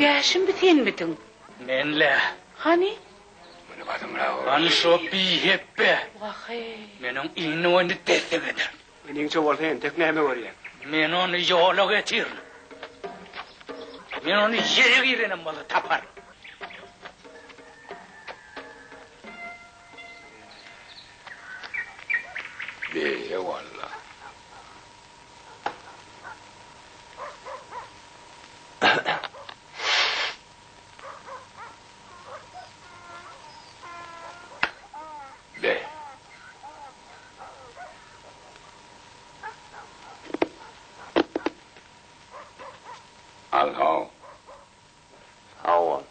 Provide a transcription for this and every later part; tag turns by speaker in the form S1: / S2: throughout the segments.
S1: Bäşim bi senmidiň?
S2: Men-le.
S1: Hany?
S2: Hany şo bihepbe.
S1: Wah-eý.
S2: Men oň iňňe-boýuny dessek ederin.
S3: Meniňçe bolsa entek näme görýäň?
S2: Men ony ýola getirin. Men ony ýere girenem bolsa taparyn.
S4: Beýle walla. Be. Al-how. Sag bol.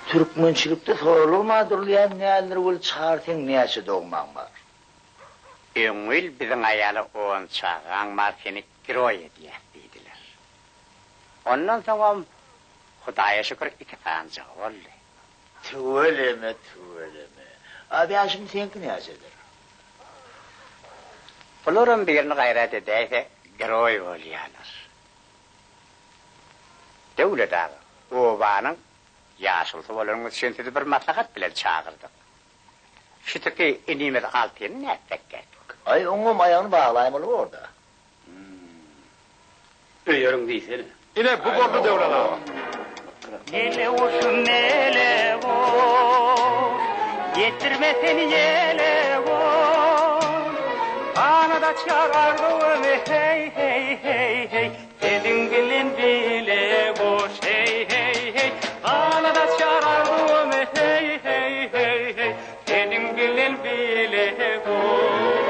S5: Türkmençilikde soralygma durulýan däldir weli Çary seň näçe dogmaň bar?
S6: Öňňül biziň aýala on çagaň bar seni giroý edýäs diýdiler. Ondan soňam Hudaýa şükür iki sanjygy boldy.
S5: Tüweleme, tüweleme. A Bäşim seňki näçedir?
S6: Bularam birini gaýrat edäýse giroý bolýarlar. Döwlet aga, obanyň ýaşulusy bolanyňyz üçin sizi bir maslahat bilen çagyrdyk. Şütüki inimiz Altyny nätsekkäk?
S5: Aý, oňam aýagyny baglaýmaly bor-da.
S3: Öýeriň diýsene. Ine, bu boldy Döwran aga.
S7: Mele goşum mele goş, Ýetirme sen ýele goş. Ganat açýar arzuwym, heý, heý, heý, heý, Seniň bilen bile goş, heý, heý, heý. Ganat açýar arzuwym, heý, heý, heý, heý, Seniň bilen bile goş.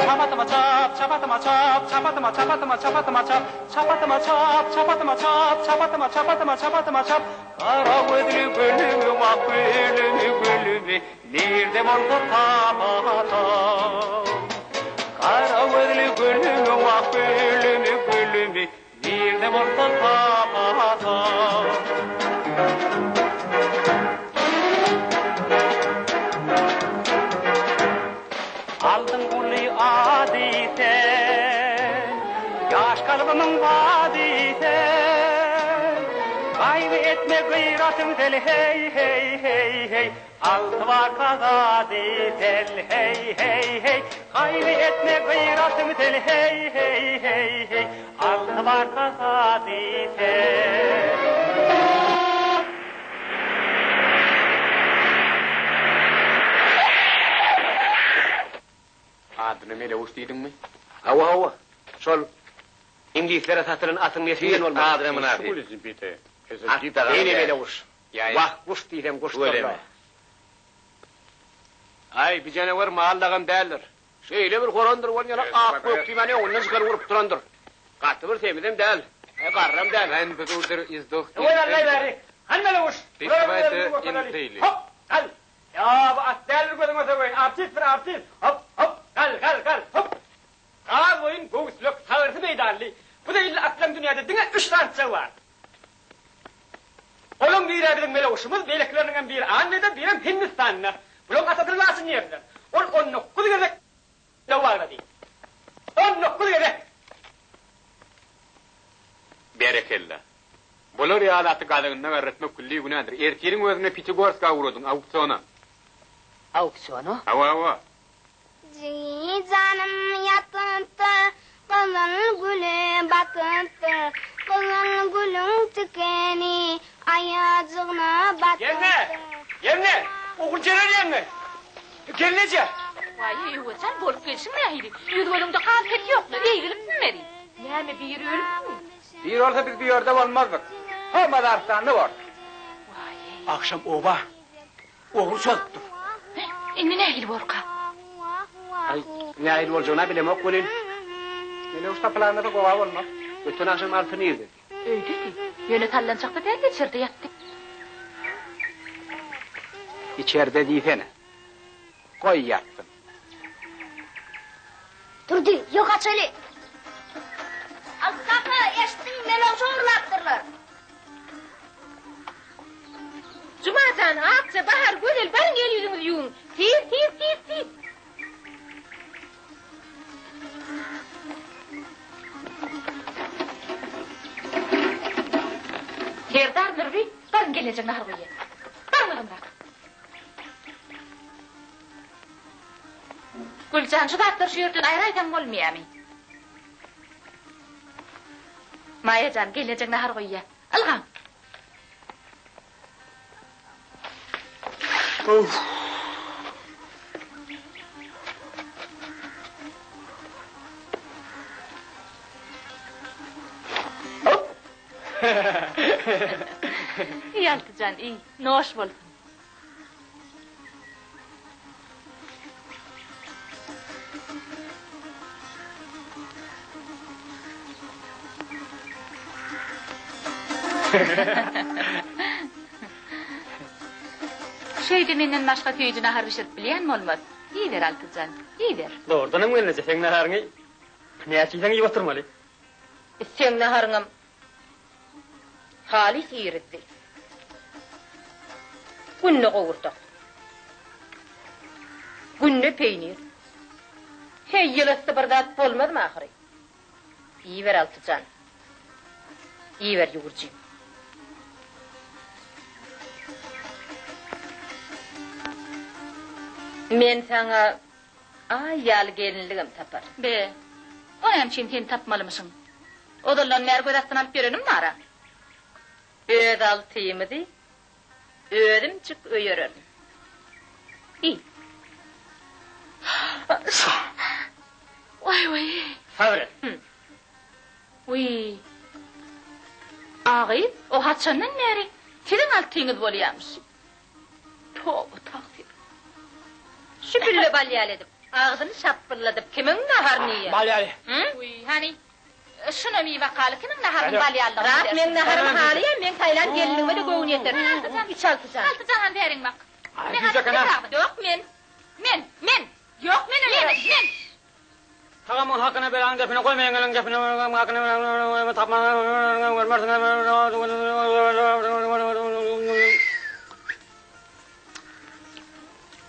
S7: Çap atyma çap, çap atyma çap, çap atyma, çap atyma, çap atyma çap, çap atyma çap, çap atyma çap, çap atyma, çap atyma, çap atyma çap. Gara gözli gülümi, wah gülümi, gülümi, nirde bolsa tapatam. Gara gözli gülümi, wah gülümi, gülümi, Nirde bolsa tapatam. Aldyň uly ady sen, Ýaş kalbymyň bady sen. Gaýgy etme gyratyň sel heý heý heý heý. Alty barka zady sel heý heý heý Gaýgy etme gyratym sel heý heý heý heý Alty barka zady sel.
S3: Adyna Meleguş diýdiňmi? Hawa, hawa. Şol iňlislere satylan atyň nesinden bolmaly. Adyna mynasyp. At ene Meleguş. Wah, guş diýseň guşdur-la. Aý, bi janawer mal dagam däldir. Şeýle bir horandyr ol ýaly ak-gök diýmän öňünden çykany urup durandyr. Gaty bir semizem däl, garram däl. Öwez Allaý bäri. Hany Meleguş, bulara bir özümizi görkezeli. Hop, gal! Ýa, bu at däldir gözüňe söweýin, artistdir, artist. Hop, hop, gal, gal, gal, hop! Gaz boýun, göwüslek, sagyrsy meýdanly, bu zeýilli atlaň dünýäde diňe üç sanyjagy bar. Olaň biri-ä biziň Melewşimiz, beýlekileriniňem biri Angliýada, birem Hindistanda. Bulaň atasyny laçyn diýerdiler. Ol 19 gezek döw baglady. 19 gezek!
S8: Berekella. Bular ýaly aty gazygynda garretmek külli günädir. Ertiriň özünde Pýatigorska ugradyň, auksiona.
S9: Auksiona?
S8: Hawa, hawa.
S10: Jigi janym ýatypdyr, gyzyl güle batypdyr, Gyzyl gülüň tikeni aýajygna
S3: Ýeňňe!
S10: batypdyr.
S3: Ýeňňe! Oguljeren ýeňňe! Gelneje!
S1: Waý, Öwezjan, bolup gelşiň nähili? Ýüz-gözüňde gan-pet ýok-la, eýgilipmi meni? Näme, biri ölüpmi?
S3: Biri bolsa biz bu ýerde bolmazdyk. Ho, mazarystanda bordyk.
S1: Waý-eý.
S3: Agşam oba Ogry çozupdyr.
S1: Heh, indi nähili borka?
S3: Aý, nähili boljagyny-a bilemok welin, Meleguş tapylanda-da gowa bolmaz. Öten agşam Alty nirdedi?
S1: Öýdedi. Ýöne sallançakda däldi, içerde ýatdy.
S3: Içerde diýsene. Goý ýatsyn.
S10: Durdy, ýok açaly. Alty kaka, eşitdiňmi, Meleguş ogurlapdyrlar.
S1: Juma jan, Akja, Bahar, Gözel, baryň el-ýüzüňizi ýuwuň. Tiz, tiz, tiz! Gelnejeň nahar goýýar. Baryň ylgamrak. Güljan, şu zatlary şu ýerden aýraýsaň bolmaýarmy? Maýa jan, gelnejeň nahar goýýar. Ylgaň. Iý, Altyjan, iý, noş bolsun. Şeýde menden başga süýji nahar bişirip bilýän bolmaz. Iýiber, Altyjan, iýiber.
S11: Dogrudanam gelneje, seň naharyňy näçe iýseň iýip oturmaly.
S9: Seň naharyňam Halys irizdi. Günde gowurdak. Günde peýnir. Heý, ýylasy bir zat bolmazmy ahyry? Iýiber, Altyjan. Iýiber, ýüwürjim. Men saňa Aý ýaly gelinligem tapar.
S1: Be, o näme üçin sen tapmalymyşyň? Ozaldan bäri göz astyna alyp ýörenim bar-a.
S9: Öz altymyzy özümjik öýererin.
S1: Iý. Waý-waý.
S11: Sabyr et.
S1: Wiý. A gyz, o haçandan bäri siziň altyňyz bolýamyş? Toba tagsyr.
S9: Şu pille bal ýaly edip, agzyny şapbylladyp kimiň naharyny iýer?
S11: Bal ýaly.
S1: Wiý, hany, şunam iý bakaly, kimiň naharynyň bal ýalydygyny
S9: Ras meň naharym halyýa, meň saýlan gelnigime-de göwün ýeter. Iç Altyjan.
S1: Altyjan hany bäriň bak. Men hany,
S9: Ýok men.
S1: Men, men. Ýok men, men, men.
S11: Tagamyň hakyna belaň depine goý meňňeliň gepine hakyna tapman görmersiň.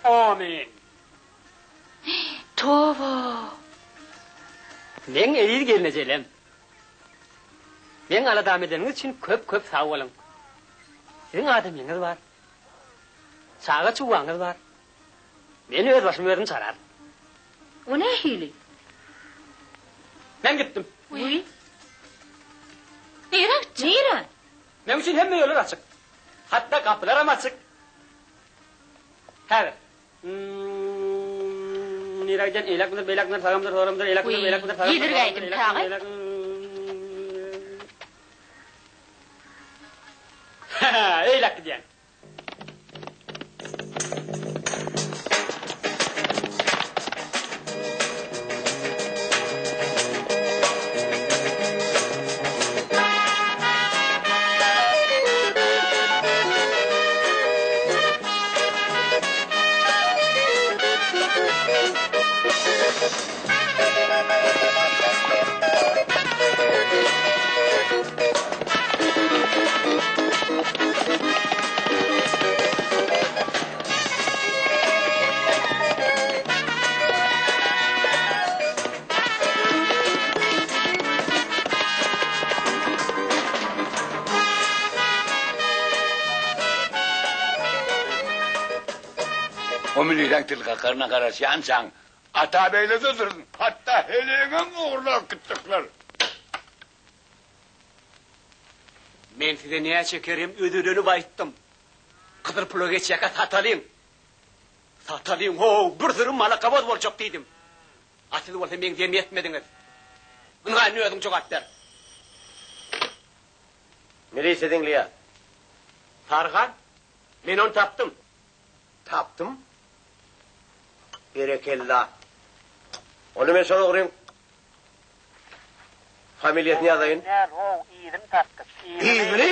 S11: Amin.
S1: Toba.
S11: Meň eziz gelnejelem. Meň aladamy edeniňiz üçin köp köp sag boluň. Siziň adamyňyz bar. Çaga çuwaňyz bar. Men öz başymy özüm çararyn.
S9: O nähili?
S11: Men gitdim.
S9: Wiý.
S1: Nirä gitjek?
S9: Nirä?
S11: Meň üçin hemme ýollar açyk. Hatda gapylaram açyk. Häzir. Nirä gidýän? Eýläkmidir, beýläkmidir, sagamdyr, solamdyr, eýläkmidir, beýläkmidir, sagamdyr,
S1: Ýedirgäýdim tagy.
S11: Hä-hä, eýläk gidýän.
S4: O milisäň til kakaryna garaşýançaň, Atabeýle-de dursun, hatda heleýiňem ogurlap gitjekler.
S3: Men size näçe kerem özelenip aýtdym. Gyzyl pula geçýärkä satalyň. Satalyň, how, bir süri malakaboz boljak diýdim. A siz bolsa meň diýenimi etmediňiz. Ynha, indi özüň jogap ber.
S12: Milisiýa diňleýär.
S3: Saryhan, men ony tapdym.
S12: Tapdym. Berekella. Onda men şol ogryň Familiýasyny ýazaýyn.
S2: Däl how yzyny tapdyk
S3: yzyny.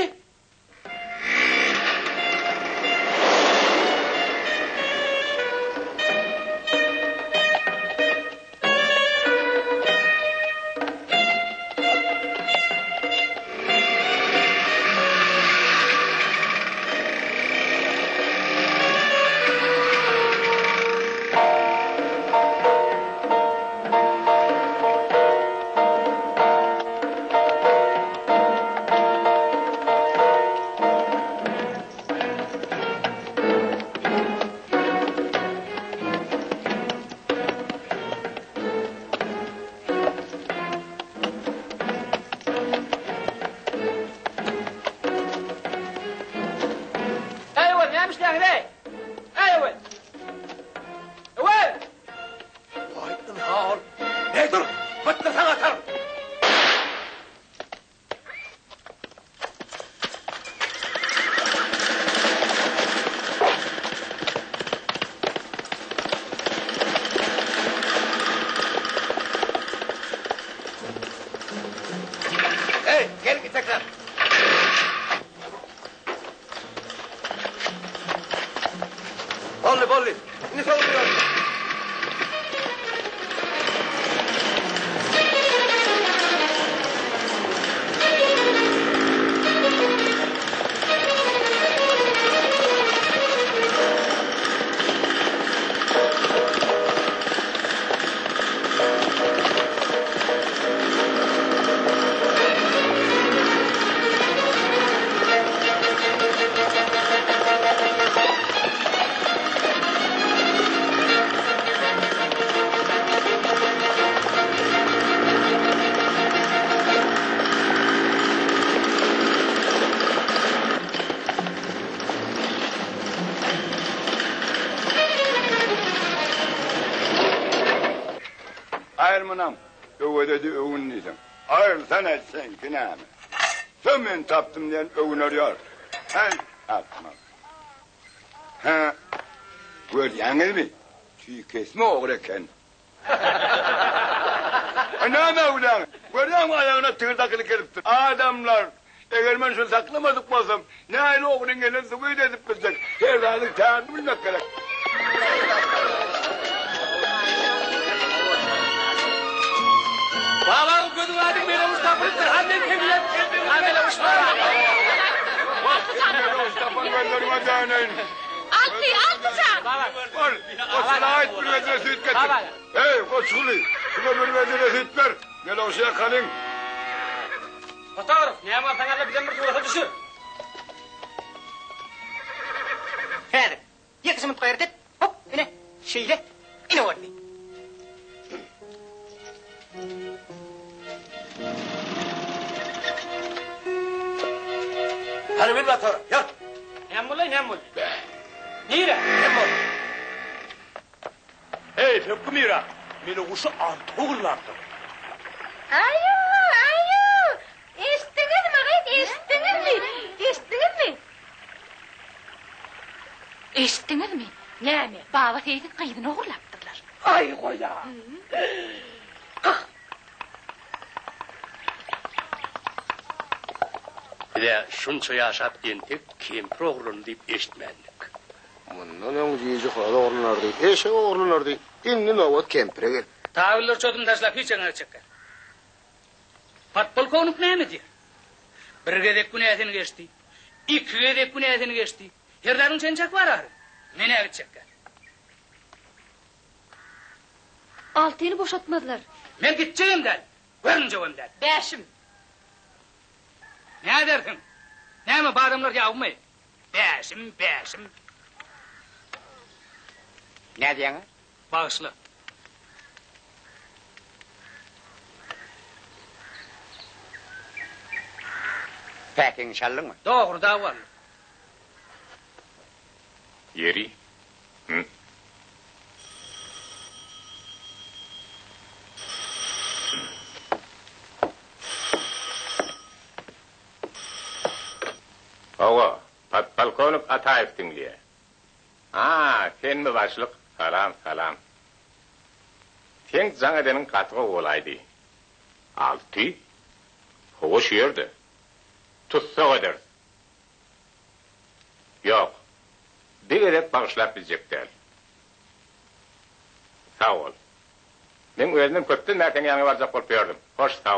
S4: Aýyr munam, öwezedi öwün diýseň. Aýyrsana, seňki näme? Şo men tapdym diýen öwüner ýör. Häý, akmak. Hä, görýäňizmi, tüýkesme ogry eken. A näme öwläň? Görýäňmi aýagyna tigir dakylyp gelipdir. Adamlar, eger men şuny saklamadyk bolsam, nähili ogryň gelenini subut edip biljek. Her zadyň tärini bilmek gerek.
S2: Babaň gözüň aýdyň meleguş tapylypdyr. Han men seňlem. Han meleguş bar.
S4: Meleguş tapan gözleriňe döneýin.
S1: Alty, Alty jan!
S4: Bar, Goçgula aýt bir bedre süýt getir. Eý, Goçguly, şuňa bir bedre süýt ber. Meleguş ýakalyň.
S11: Fotograw, näme alsaň al-da bizem bir surata düşür.
S13: Häzir. Ýeke şumut gaýrat et. Hop, ine, şeýle. Ine boldy.
S12: Hany bil motora, ýör.
S11: Näme boldy, näme boldy? Nire?
S12: Näme boldy?
S2: Eý, Pökgi Mira, meni guşy Alty ogurlapdyr.
S1: Aýu, aýu! Eşitdiňizmi, gyz, eşitdiňizmi? Eşitdiňizmi? Eşitdiňizmi? Näme, Baba Seýidiň gyzyny ogurlapdyrlar.
S2: Aý, goý-a! Gyh!
S14: Biz-ä şunça ýaşap entek kempir ogurlandy diýip eşitmändik.
S15: Mundan öň jüýje horaz ogurlanardy, eşek ogurlanardy, indi nobat kempire geldi.
S2: Tabyllar çözüm taşlap hiç ýeňňe çekýär. Podpolkownik näme diýer? Bir gezek günäsini geçdi. Iki gezek günäsini geçdi. Serdaryň çen-çak bar ahyry. Men-ä gitjekgä.
S9: Altyny boşatmazlar.
S2: Men gitjegem däl, görünjegem däl.
S1: Bäşim.
S2: Nädersiň? Näme, badamlar ýabymy? Bäşim, bäşim.
S6: Nädýäň-ä?
S2: Bagyşla.
S6: Päkiňi çaldyňmy?
S2: Dogry dawaly.
S8: Ýeri. Hü. Hawa, podpolkownik Ataýew diňleýär. A, senmi başlyk? Salam, salam. Seň jaň edeniň gaty gowy bolaýdy. Alty? Hawa, şu ýerde. Tussag ederis. Ýok. Bir gezek bagyşlap biljek däl. Sag bol. Meň özümem köpden bäri seň ýanyňa barjak bolup ýördüm. Hoş, sag bol.